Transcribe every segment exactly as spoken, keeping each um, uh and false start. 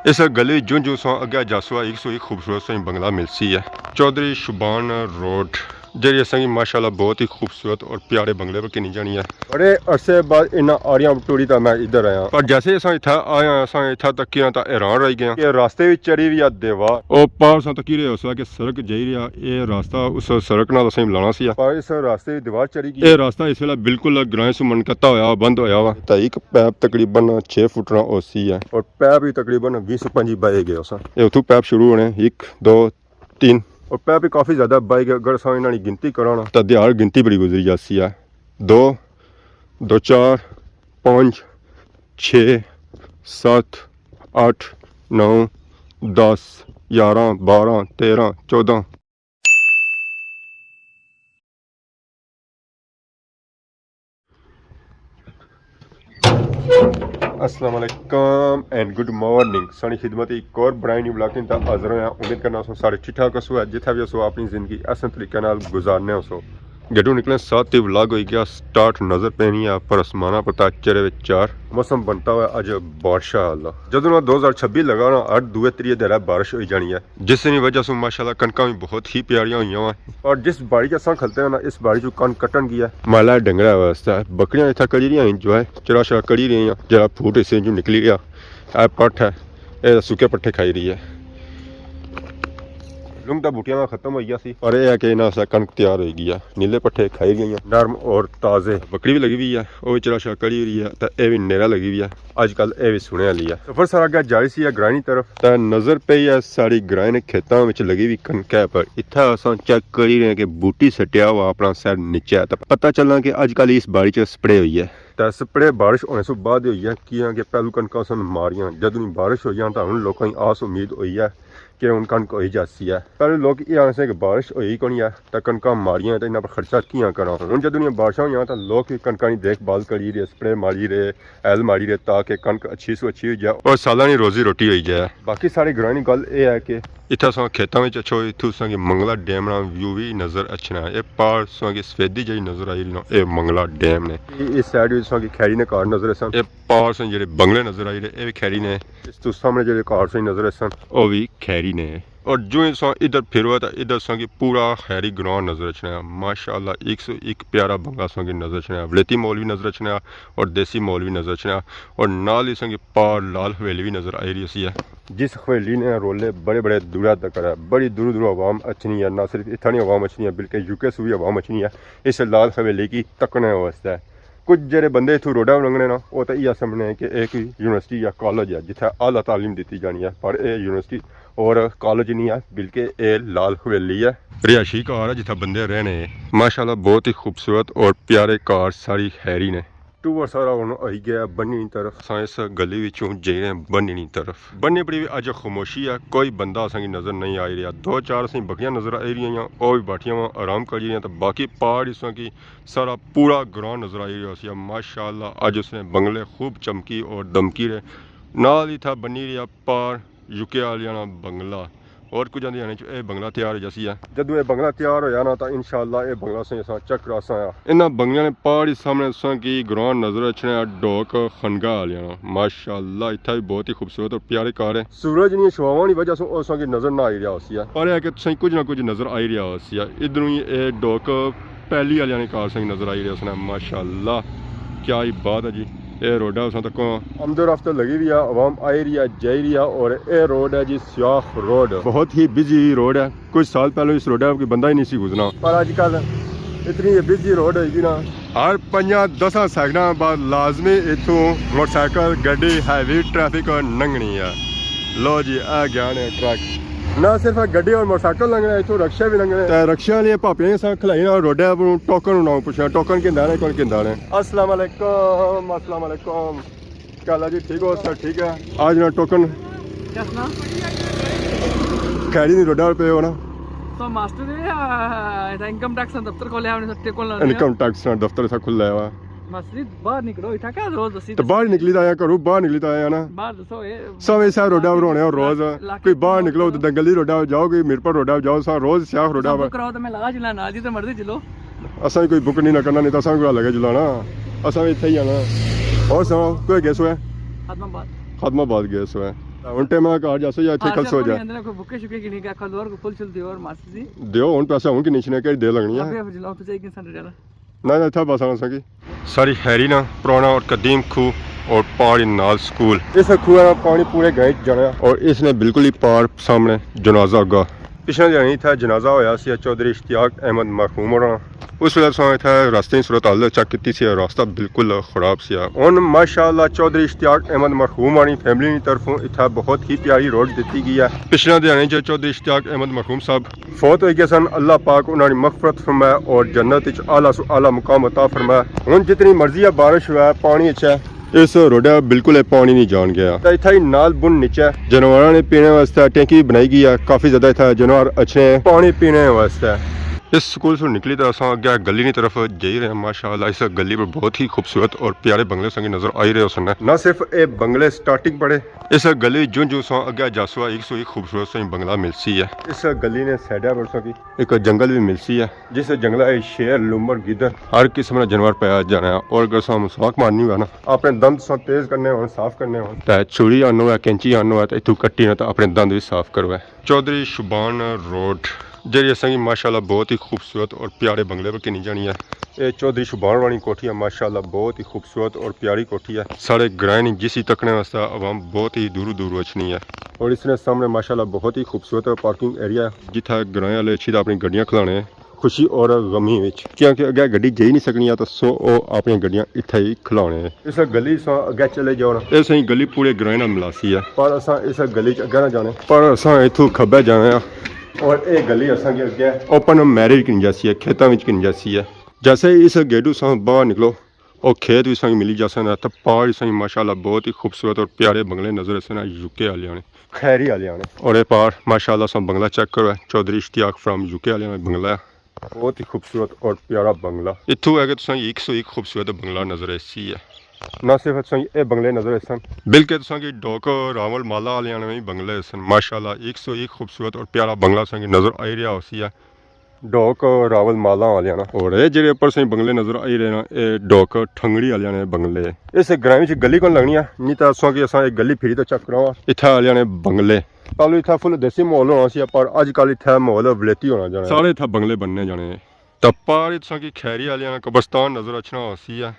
اس گلی جوں جوں ساں اگے جاسو، ایک سو ایک خوبصورت سا بنگلہ ملسی ہے۔ چوہدری شبان روڈ، جیڑی اساں کی ماشاءاللہ بہت ہی خوبصورت اور پیارے بنگلے پر گھنی جانی ہے۔ بڑے عرصے بعد انہاں آڑیاں ٹوری تا میں ادھر آیا، پر جیسے اساں اتھا آیا، اساں اتھا تکیاں تا حیران رہی گیا کہ راستے وچ چڑھی ہوئی آ دیوار۔ او پار اساں تکی رہے ہوسا کہ سڑک جائی رہیا، اے راستہ اس سڑک نال اساں ملانا سی، پر اس راستے وچ دیوار چڑھی گئی۔ اے راستہ اس ویلے بالکل گرائیں سوں منقطع ہویا، بند ہویا وا۔ تے ایک پیپ تقریباً چھ فٹ نا ہوسی ہے، اور پیپ بھی تقریباً بیس سو پنجی بائی گیا سا۔ اے اتھوں پیپ شروع ہونے، ایک، دو، تین، اور پیپ بھی کافی زیادہ بائی گئے۔ اگر اساں انہاں نی گنتی کراں نا، تاں دیہاڑ گنتی بڑی گزری جاسی ہے۔ دو، دو چار، پانچ، چھ، ست، اٹھ، نو، دس، یاراں، بارہ، تیرہ، چودہ۔ السلام علیکم اینڈ گڈ مارننگ۔ ساڑی خدمت ایک اور برائے نیو ولاگ تا حاضر ہویا۔ امید کرنا سو سارے ٹھیک ٹھاک ہسو، جتھا بھی ہسو اپنی زندگی احسن طریقے نال گزارنے ہسو۔ گڈو نکلے ساتھ ہی ولاگ ہوئی گیا سٹارٹ، نظر پینی ہے پر آسمانہ پر تا چڑے وچ چار۔ موسم بنتا ہوا اج بارشاں آلا۔ جدوں نا دو ہزار چھبی لگا نا، ہر دوے تریے دھیرے بارش ہوئی جانی ہے، جس نی وجہ سوں ماشاءاللہ کنکاں بھی بہت ہی پیاریاں ہوئیاں وا۔ اور جس باڑی چ اساں کھلتے ہیں نا، اس باڑی چوں کنک کٹن گیا۔ مالا ڈنگرا واسطے بکریاں اتھا کڑی رہیاں، انجوائے چرا شرا کڑی رہیاں، جڑا پھوٹ حصے چوں نکلی گیا۔ اے پٹھ ہے، اے سکے پٹھے کھائی رہی ہے۔ لنگ تاں بوٹیاں نا ختم ہوئی گیا سی، پر اے ہے کہ انہاں اسے کنک تیار ہوئی گئی ہے۔ نیلے پٹھے کھائی گئیاں، نرم اور تازے۔ بکری بھی لگی ہوئی ہے، او بھی چرا شرا کڑی رہی ہے، تے اے بھی نیرا لگی ہوئی ہے۔ اج کل اے بھی سنے والی ہے۔ سفر سارا اگے جاری سی ہے گرائیں نی طرف، تے نظر پئی ہے ساڑی گرائیں نے کھیتاں وچ لگی ہوئی کنکے پر۔ اتھا اساں چیک کری رہے ہیں کہ بوٹی سٹیا ہوا اپنا سر نیچے ہے، تے پتہ چلنا کہ اج کل اس باڑی چ سپرے ہوئی ہے۔ تے سپرے بارش ہونے سوں بعد ہی ہوئی ہے، کیاں کہ پہلو کنکاں سن ماریاں، جدوں نی بارش ہوئی ہے تاں ہن لوکاں کی آس امید ہوئی ہے کہ ہن کنک ہوئی جاسی ہے۔ پہلے لوک یہ آخنے سے کہ بارش ہوئی کونی ہے، تاں کنکاں ماریاں، تاں انہاں پر خرچہ کیاں کراں؟ ہن جدوں نی بارشاں ہوئیاں تاں لوک وی کنکاں نی دیکھ بھال کری رہے، سپرے ماری رہے، ہل ماری رہے، تاکہ کنک اچھی سو اچھی ہوئی جائے اور سالاں نی روزی روٹی ہوئی جائے۔ باقی ساڑے گرائیں نی گل اے ہے کہ اتھا ساں کھیتاں وچ اچھو، اتھوں ساں کی منگلا ڈیم نا ویو وی نظر اچھنا ہے۔ اے پار ساں کی سفیدی جیہی نظر آئی رہی نا، اے منگلا ڈیم نے۔ اے، اس سائیڈ وچ ساں کی کھیری نے گھر نظر اچھن۔ اے پار ساں جیہڑے بنگلے نظر آئی رہے، اے وی کھیری نے۔ اس تو سامنے جیہڑے گھر ساں نظر اچھن، او وی کھیری نے۔ اور جو ساں ادھر پھرو ہے تاں ادھر ساں کی پورا کھیری گراں نظر اچھنا ہے۔ ماشاءاللہ، ایک سو ایک پیارا بنگلہ ساں کی نظر اچھنا ہے۔ ولیتی مال وی نظر اچھنا ہے اور دیسی مال وی نظر اچھنا ہے۔ اور نال ہی ساں کی پار لال حویلی وی نظر آئی رہی سی ہے۔ جس حویلی نے رولے بڑے بڑے دورا تک ہے، بڑی دور دور عوام اچھنی ہے، نہ صرف اتھاں نی عوام اچھنی ہے بلکہ یو کے سوں وی عوام اچھنی ہے اس لال حویلی کی تکنے واسطے۔ کچھ جڑے بندے اتھوں روڈا لنگنے نا، وہ تو یہ سمجھنے ہیں کہ ایک یونیورسٹی یا کالج ہے جتھے اعلیٰ تعلیم دیتی جانی ہے، پر اے یونیورسٹی اور کالج نہیں ہے بلکہ اے لال حویلی ہے۔ رہائشی گھر ہے جتھے بندے رہنے ہیں۔ ماشاءاللہ بہت ہی خوبصورت اور پیارے گھر ساری کھیری نے۔ ٹور سارا ہن آئی گیا بنی نی طرف۔ اساں اس گلی وچوں جائی رہے ہیں بنی نی طرف۔ بنی پڑی وی اج خاموشی ہے، کوئی بندہ اساں کی نظر نہیں آئی رہیا۔ دو چار اساں بکریاں نظر آئی رہیاں، او وی بیٹھیاں واں آرام کری رہیاں، تے باقی پار اساں کی سارا پورا گراں نظر آئی رہیا سی۔ ماشاءاللہ اج اس نے بنگلے خوب چمکی اور دمکی رہے۔ نال ہی تھا بنی رہیا پار یو کے آلیاں نا بنگلہ۔ اور کچھ آندے آنے چ اے بنگلہ تیار ہو جاسی ہے۔ جدوں اے بنگلہ تیار ہویا نا تاں انشاءاللہ اے بنگلہ ساں اساں چیک کراساں آ۔ انہاں بنگلیاں نے پار ہی سامنے اساں کی گراں نظر اچھنے آ ڈوک خنگا آلیاں نا۔ ماشاءاللہ اتھا بھی بہت ہی خوبصورت اور پیارے گھر ہے۔ سورج نی شعاواں نی وجہ سے اساں کی نظر نہ آئی رہیا ہوسی ہے۔ پر اے کہ تساں کچھ نہ کچھ نظر آئی رہیا ہوسی ہے۔ ادھروں ہی اے ڈوک پہلی آلیاں نے گھر ساں کی نظر آئی رہیا ہوسی نا۔ ماشاءاللہ کیا ہی بات ہے جی۔ اے روڈ ہے اساں تکو۔ آمد و رفت لگی ہوئی ہے، عوام آئی رہی ہے، جائی رہی ہے، اور اے روڈ ہے جی سیاخ روڈ، بہت ہی بزی روڈ ہے۔ کچھ سال پہلے اس روڈ پر کوئی بندہ ہی نہیں سی گزرنا۔ پر اج کل اتنی یہ بزی روڈ ہوئی گئی نا، ہر پنجاں دساں سیکنڈاں بعد لازمی اتھوں موٹر سائیکل، گڈی، ہیوی ٹریفک لنگھنی ہے۔ لو جی، اے گیا نے ٹرک۔ نہ صرف گڈی اور موٹر سائیکل لنگھنے، اتھوں رکشے بھی لنگھنے۔ تے رکشے والے پاپیاں نے سا کھلائی نا روڈ پر ٹوکن انہاں پوچھنا، ٹوکن کیندا نے، کون کیندا نے؟ السلام علیکم، السلام علیکم۔ کیا حال ہے جی؟ ٹھیک ہو سر؟ ٹھیک ہے۔ آج نا ٹوکن کیا سنا؟ کھیری نی روڈا پہ ہو نا؟ تو ماسٹر نے، آ، انکم ٹیکس نا دفتر کھولیا، انہوں نے سٹے کھولنا انکم ٹیکس نا دفتر سا کھلا ہوا۔ ماسٹر جی، باہر نکلو، اتھا کیا روز دسی تو باہر نکلی تو آیا، گھروں باہر نکلی تو آیا نا۔ باہر دسو، اے سویں سا روڈا پر ہونے ہو روز۔ لا-، لا-، کوئی باہر نکلو تو دنگلی روڈا پر جاؤ، کوئی میرپور روڈا پر جاؤ، سا روز سیاخ روڈا پر۔ کرو تو میں لا جلا نال جی، تے مرضی چلو۔ اساں کوئی بک نہیں نہ کرنا، نہیں تو اساں کوئی لگے جلانا۔ اساں بھی اتھے ہی آنا۔ اور سناؤ، کوئی گیس ہوئے؟ خادم آباد۔ خادم آباد گیس ہوئے۔ ہن ٹائم نال گھر جاسو یا اتھے ہاں، کلسو جا؟ اندر کوئی بکے شکے کی نہیں، کیا کھا دور کو پھل چھل دیو اور ماسی جی۔ دیو ہن پیسہ ہن کی نہیں چھنے، کیڑی دے لگنی ہے؟ ابھی، ابھی جلاؤ تو چاہیے کسا ڈیرا۔ نہ، نہ، اتھا بس آنا سکی۔ ساری خیری نا پرانا اور قدیم کھو اور پہاڑی نال سکول۔ اس کھوہ نا پانی پورے گائیں چ جانا اور اس نے بالکل ہی پار سامنے جنازہ ہوگا۔ پچھلے دن اتھا جنازہ ہویا سی چوہدری اشتیاق احمد مرحوم ہوراں۔ اس ویلے اساں اتھا راستے نی صورت حال چیک کیتی سی، راستہ بالکل خراب سی۔ ہن ماشاءاللہ چوہدری اشتیاق احمد مرحوم ہونی فیملی نی طرفوں اتھا بہت ہی پیاری روڈ دتی گئی ہے۔ پچھلے دن جو چوہدری اشتیاق احمد مرحوم صاحب فوت ہوئی گئے سن، اللہ پاک انہاں نی مغفرت فرمائے اور جنت وچ اعلیٰ سو اعلیٰ مقام عطا فرمائے۔ ہن جتنی مرضی ہے بارش ہوئے، پانی اچھے، اس روڈا بالکل اے پانی نہیں جان گیا۔ تے اتھا ہی نال بن نیچے جانوراں نے پینے واسطے ٹینکی بنائی گئی ہے، کافی زیادہ اتھا جانور اچھے ہیں پانی پینے واسطے۔ اس سکول سے نکلی تو اساں اگے گلی نی طرف جائی رہے ہیں۔ ماشاءاللہ اس گلی پر بہت ہی خوبصورت اور پیارے بنگلے سنگی نظر آئی رہے ہو سن۔ نہ صرف اے بنگلے سٹارٹنگ پڑے، اس گلی جوں جوں سو اگے جاسو ایک سو ایک خوبصورت سو بنگلہ ملسی ہے۔ اس گلی نے سائیڈ پر سو کی ایک جنگل بھی ملسی ہے، جس جنگل ہے شیر، لومڑ، گدڑ، ہر قسم کا جانور پایا جانا ہے۔ اور اگر سو مسواک مارنی ہوا نا، اپنے دند سو تیز کرنے ہون، صاف کرنے ہون، تے چھری آنو ہے، کینچی آنو ہے، تے اتھوں کٹی نہ تے اپنے دند بھی صاف کرو ہے۔ چوہدری شبان روڈ، جیڑی اساں کی ماشاءاللہ بہت ہی خوبصورت اور پیارے بنگلے پر گھنی جانی ہے۔ اے چوہدری شبان وانی کوٹھی ہے، ماشاءاللہ بہت ہی خوبصورت اور پیاری کوٹھی ہے۔ ساڑے گرائیں نی جس ہی تکنے واسطے عوام بہت ہی دوروں دوروں اچھنی ہے۔ اور اس نے سامنے ماشاءاللہ بہت ہی خوبصورت پارکنگ ایریا ہے، جتھا گرائیں والے اچھی تے اپنی گڈیاں کھلانے ہیں خوشی اور غمی وچ، کیونکہ اگے گڈی جائی نہیں سکنی ہے تو سو او اپنی گڈیاں اتھا ہی کھلانے ہیں۔ اس گلی سو اگے چلے جاؤ نا، اس ہی گلی پورے گرائیں نال ملاسی ہے، پر اساں اس گلی چ اگے نہ جانے، پر اساں اتھوں کھبے جانے ہاں۔ اور اے گلی اساں کے اگے اوپن میرج گھنی جاسی ہے، کھیتاں وچ گھنی جاسی ہے۔ جیسے ہی اس گیٹ اساں باہر نکلو، او کھیت وی سنگ ملی جاسن، تے پہاڑ وی سنگ ماشاءاللہ بہت ہی خوبصورت اور پیارے بنگلے نظر اسن یو کے آلیاں نے، خیری آلیاں نے۔ اور اے پہاڑ ماشاءاللہ سن بنگلہ چیک کرو، چوہدری اشتیاق فرام یو کے آلیاں نے بنگلہ ہے۔ بہت ہی خوبصورت اور پیارا بنگلہ۔ اتھوں ہے کہ تساں ایک سو ایک خوبصورت بنگلہ نظر ایسی ہے۔ نہ صرف تساں اے بنگلے نظر ایسن، بلکہ تساں کی ڈوک راول مالا آلیاں نے وی بنگلے ایسن۔ ماشاءاللہ ایک سو ایک خوبصورت اور پیارا بنگلہ تساں کی نظر آئی رہیا ہوسی ہے۔ ڈوک راول مالا آلیاں نا۔ اور اے جیڑے اوپر سائیں بنگلے نظر آئی رہے نا، اے ڈوک ٹھنگڑی آلیاں نے بنگلے۔ اس گرائیں وچ گلی کون لگنی ہے، نہیں تاں اساں کی اساں ایک گلی پھری تے چیک کراواں۔ اتھا آلیاں نے بنگلے۔ پہلو اتھا فل دیسی ماحول ہونا سی، پر اج کل اتھا ماحول ولیتی ہونا جانا ہے۔ سارے اتھا بنگلے بننے جانے ہیں۔ تے پار تساں کی خیری آلیاں نا قبرستان نظر اچھنا ہوسی ہے۔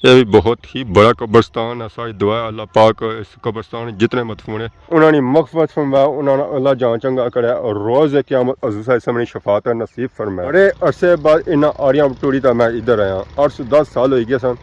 اے بھی بہت ہی بڑا قبرستان ہے۔ ساری دعا ہے اللہ پاک اس قبرستان جتنے مدفون ہے، انہاں نی مغفرت فرمائے، انہاں نا اللہ جان چنگا کرے اور روز قیامت حضور صلی اللہ علیہ وسلم نی شفاعت نصیب فرمائے۔ بڑے عرصے بعد انہاں آریاں ٹوڑی تا میں ادھر آیا، اٹھ سو دس سال ہوئی گئے سن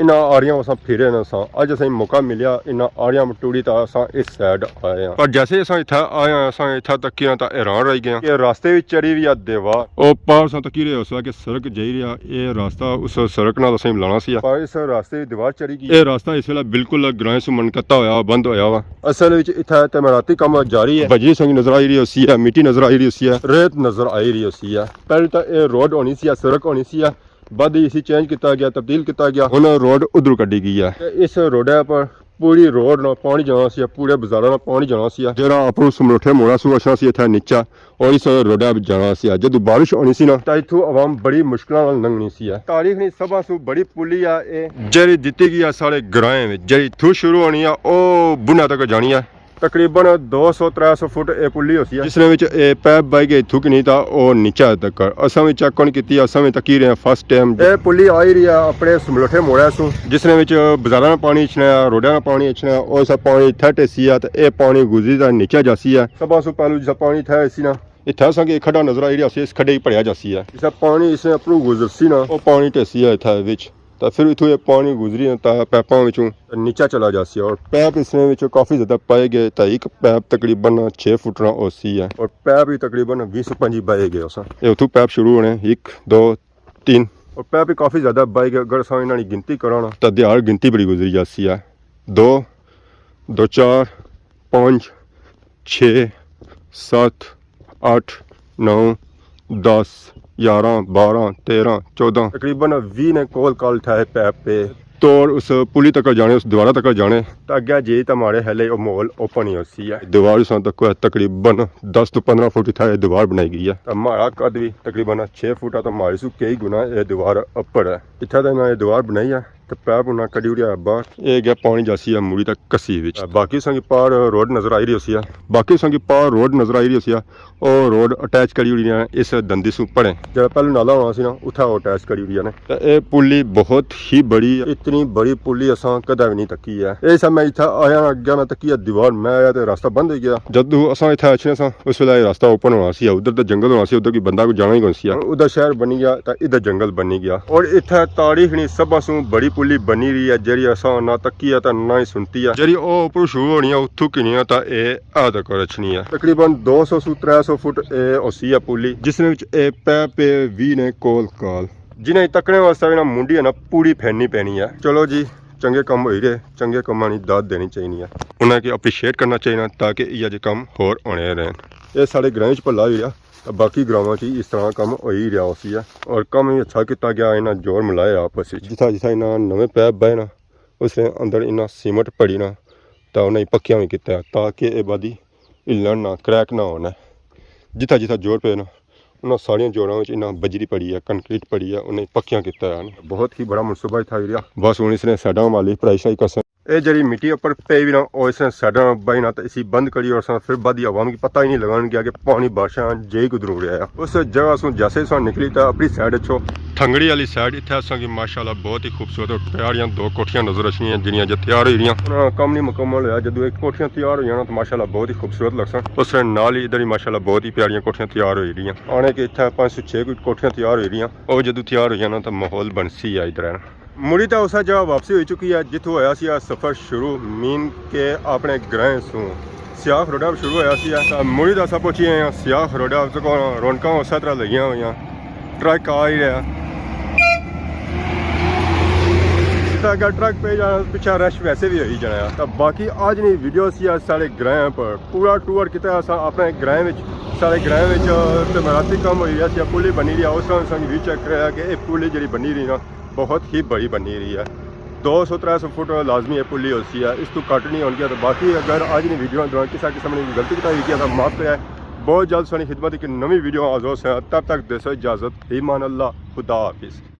انہاں آریاں اساں پھرے نہ ساں۔ اج اساں موقع ملیا انہاں آریاں ٹوڑی تا اساں اس سائیڈ آئے ہاں۔ پر جیسے اساں اتھا آئے ہاں، اساں اتھا تکی نہ تا حیران رہ گئے ہاں کہ راستے وچ چڑھی وی آ دیوار۔ او پار اساں تکی رہے اس وقت کہ سڑک جائی رہیا، اے راستہ اس سڑک نال اساں بنانا سی۔ پر اس راستے وچ دیوار چڑھی گئی۔ اے راستہ اس ویلے بالکل گرائیں سوں منقطع ہویا، بند ہویا وا۔ اصل وچ اتھا تعمیراتی کم جاری ہے۔ بجری سنگ نظر آئی رہی ہوسی ہے، مٹی نظر آئی رہی ہوسی ہے، ریت نظر آئی رہی ہوسی ہے۔ پہلے تاں اے روڈ ہونی سی، سڑک ہونی سی، بعد ہی اسی چینج کیتا گیا، تبدیل کیتا گیا۔ ہن روڈ ادھروں کڈی گئی ہے۔ تے اس روڈے پر پوری روڈ نا پانی جانا سی، پورے بازاراں نا پانی جانا سی۔ جیڑا اپروں سمروٹھے موڑا سو اچھنا سی اتھا نیچا، اور اس روڈا وچ جانا سی۔ جدوں بارش ہونی سی نا، تاں اتھوں عوام بڑی مشکلاں نال لنگھنی سی۔ تاریخ نی سبھا سو بڑی پلی آ اے، جیڑی دتی گئی آ ساڑے گرائیں وچ، جیڑی اتھوں شروع ہونی آ، او بنہ تک جانی آ۔ تقریباً دو سو ترے سو فٹ اے پلی ہوسی آ، جس نے وچ اے پیپ بائی گئے اتھوں کی نہیں تاں او نیچا تک۔ اساں وی چیک کون کیتی، اساں وی تکی رہے ہیں فرسٹ ٹائم۔ اے پلی آئی رہی ہے اپنے سملوٹھے موڑے سوں، جس نے وچ بازاراں نا پانی اچھنا ہے، روڈاں نا پانی اچھنا ہے، او سا پانی اتھا ٹیسی ہے تے اے پانی گزری تے نیچا جاسی ہے۔ سبھا سوں پہلو جسا پانی اتھا ایسی نا، اتھا اساں کی ایک کھڈا نظر آئی رہیا سی، اس کھڈے ہی بھریا جاسی ہے۔ جسا پانی اس نے اپروں گزرسی نا، او پانی ٹیسی ہے اتھا وچ۔ تے فر اتھوں اے پانی گزری تے پیپاں وچوں نیچا چلا جاسی، اور پیپ اس نے وچ کافی زیادہ پائے گئے، تے ایک پیپ تقریباً چھ فٹ نا ہوسی ہے، اور پیپ وی تقریباً ویہہ سو پنجی بائے گئے اساں۔ اے اتھوں پیپ شروع ہونے، ایک، دو، تین، اور پیپ وی کافی زیادہ بائے گئے۔ اگر اساں انہاں نی گنتی کراں نا، تے دیہاڑ گنتی بڑی گزری جاسی ہے۔ دو، دو چار، پانچ، چھ، ست، اٹھ، نو، دس، یاراں، باراں، تیراں، چوداں، تقریباً ویہہ نے کول کال ٹھائے پیپ پہ۔ توڑ اس پلی تک جانے، اس دیوارا تک جانے۔ تے اگے جی تے ماڑے ہلے او ماحول اوپن ہی ہوسی ہے۔ دیوار اساں تک تقریباً دس تو پندرہ فٹ اتھا اے دیوار بنائی گئی ہے۔ تے ماڑا قد وی تقریباً چھ فٹ ہے، تے ماڑی سو کئی گنا اے دیوار اپر ہے۔ اتھا تے انہاں اے دیوار بنائی ہے۔ تے پیپ انہاں کڈی اڑیا باہر۔ اے گیا پانی جاسی ہے مڑی تک کسی وچ۔ باقی سنگی پار روڈ نظر آئی رہی ہوسی ہے۔ باقی سنگی پار روڈ نظر آئی رہی ہوسی ہے۔ او روڈ اٹیچ کری اڑی نے اس دندی سوں پڑھے۔ جڑا پہلے نالا ہونا سی نا، اتھا او اٹیچ کری اڑی نے۔ تے اے پلی بہت ہی بڑی ہے۔ اتنی بڑی پلی اساں کدے وی نہیں تکی ہے۔ اے سا میں اتھا آیا نا، اگے میں تکی ہے دیوار، میں آیا تے راستہ بند ہوئی گیا۔ جدوں اساں اتھا اچھنے ساں، اس ویلے راستہ اوپن ہونا سی، ادھر تے جنگل ہونا سی، ادھر کوئی بندہ کوئی جانا ہی کون سی۔ ادھر شہر بنی گیا، تے ادھر جنگل بنی گیا۔ اور اتھا تاریخ نی سبھاں سوں بڑی پلی بنی رہی ہے، جیڑی اساں نہ تکی ہے تے نہ ہی سنتی ہے۔ جیڑی او اوپروں شروع ہونی ہے، اتھوں کنی ہے تے اے آ تک اچھنی ہے۔ تقریباً دو سو سوں ترے سو فٹ اے ہوسی ہے پلی، جس نے وچ اے پے پے وی نے کول کال۔ جنہیں تکنے واسطے بھی نا منڈی ہے نا پوری پھیرنی پینی ہے۔ چلو جی، چنگے کم ہوئی رہے، چنگے کماں نی داد دینی چاہینی ہے۔ انہاں کی اپریشیٹ کرنا چاہینا تاکہ یہ جے کم ہور ہونے رہن۔ یہ سارے گرائیں چ بھلا ہوئی رہا، تے باقی گراواں چ اس طرح کم ہوئی رہا ہوسی ہے۔ اور کم ہی اچھا کیتا گیا، انہاں جوڑ ملائے آپس وچ۔ جتھا جتھا انہاں نویں پیپ بائے نا، اس نے اندر انہاں سیمنٹ پڑی نا، تے انہاں پکیاں وی کیتا ہے تاکہ اے بادی ہلن نہ، کریک نہ ہونا۔ جتھا جتھا جوڑ پے نا، انہاں ساریاں جوڑاں وچ انہاں بجری پڑی ہے، کنکریٹ پڑی ہے، انہاں پکیاں کیتا ہے۔ بہت ہی بڑا منصوبہ اتھا ہوئی رہیا۔ بس ہن اس نے سائیڈاں والی پرائی شائی کرسن۔ اے جیڑی مٹی اپر پئی وی نا، او اس نے سائیڈاں بائی نا تے اسی بند کری اور پھر بعد عوام کی پتہ ہی نہیں لگن گیا کہ پانی بارشاں جائی کدروں رہیا ہے۔ اس جگہ سوں جیسے سا نکلی تے اپنی سائیڈ اچھو تھنگڑی والی سائیڈ اتھے اساں کی ماشاءاللہ بہت ہی خوبصورت اور پیاریاں دو کوٹھیاں نظر اچھنیاں جنیاں جے تیار ہوئی رہیاں۔ انہاں کم نہیں مکمل ہویا، جدوں ایک کوٹھیاں تیار ہوئی جانا تو ماشاءاللہ بہت ہی خوبصورت لگسن۔ اس نے نال ہی ادھر ہی ماشاءاللہ بہت ہی پیاریاں کوٹھیاں تیار ہوئی رہیاں۔ آنے کے اتھے پانچ سو چھ کوئی کوٹھیاں تیار ہوئی رہیاں۔ او جدوں تیار ہوئی جانا تو ماحول بنسی ہے ادھر ہے نا۔ مڑی تے اسا جگہ واپسی ہوئی چکی ہے جتھوں ہویا سی آ سفر شروع، مین کے اپنے گرائیں سوں۔ سیاخ روڈا پر شروع ہویا سی۔ تاں مڑی دا اساں پہنچی گئے ہاں سیاخ روڈا پر، کون رونقاں اسے طرح لگیاں ہوئیاں، ٹرک آ ہی رہیا۔ جتھا اگر ٹرک پہ جانا، پچھا رش ویسے بھی ہوئی جانا ہے۔ تاں باقی اج نی ویڈیو سی اج ساڑے گرائیں پر، پورا ٹور کیتا اساں اپنے گرائیں وچ، ساڑے گرائیں وچ تے مراتی کم ہوئی رہیا سی، پلی بنی رہیا، اس طرح اساں ویو چیک کریا کہ اے پلی جڑی بنی رہی نا، بہت ہی بڑی بنی رہی ہے۔ دو سو ترے سو فٹ لازمی یہ پلی ہوسی ہے، اس تو گھٹ نہیں ہونگی۔ تو باقی اگر اج نی ویڈیو دوران کسا قسم نی غلطی کوتاہی ہوئی گیا تو معاف کرے۔ بہت جلد سانی خدمت ایک نوی ویڈیو حاضر ہوسے، تب تک دیسو اجازت، فی امان اللہ، خدا حافظ۔